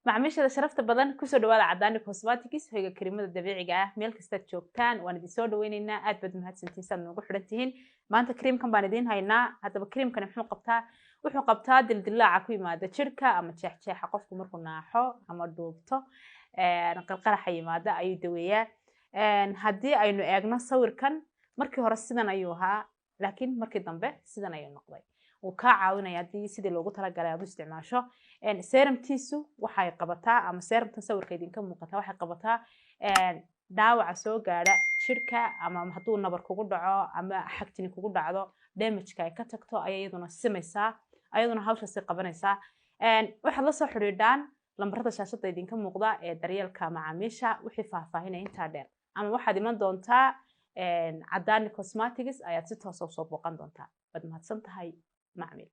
Macmiishada sharafta badan, kusoo dhawaada Cadaani Cosmetics, hoyga karimada dabiiciga ah. Meel kastaad joogtaan waan idin soo dhaweyneynaa. Aad baad mahadsantihiin saad noogu xidhan tihiin. Maanta creamkan baan idiin haynaa. Haddaba creamkani muxuu qabtaa? Wuxuu qabtaa dildilaaca ku yimaada jirka ama jeexjeexa qofku markuu naaxo ama dhuubto, qalqaraxa yimaada ayuu daweeyaa. Haddii aynu eegno sawirkan, markii hore sidan ayuu ahaa, laakiin markii dambe sidan ayuu noqday. Wuu kaa caawinaya haddii sidii loogu talagalay aad u isticmaasho. Serumtiisu waxay qabataa, ama serumtan sawirka idinka muuqata waxay qabataa dhaawaca soo gaadha jirka, ama hadduu nabar kugu dhaco ama xagtini kugu dhacdo, damageka ay ka tagto ayay iyaduna simaysaa, ayaduna hawshaasi qabanaysaa. Waxaad la soo xidhiidhaan lambarada shaashada idinka muuqda ee daryeelka macaamiisha wixii faahfaahinaya intaa dheer, ama waxaad iman doontaa Cadaani Cosmetics ayaad si toosa usoo booqan doontaa. Waad mahadsan tahay, macmiil.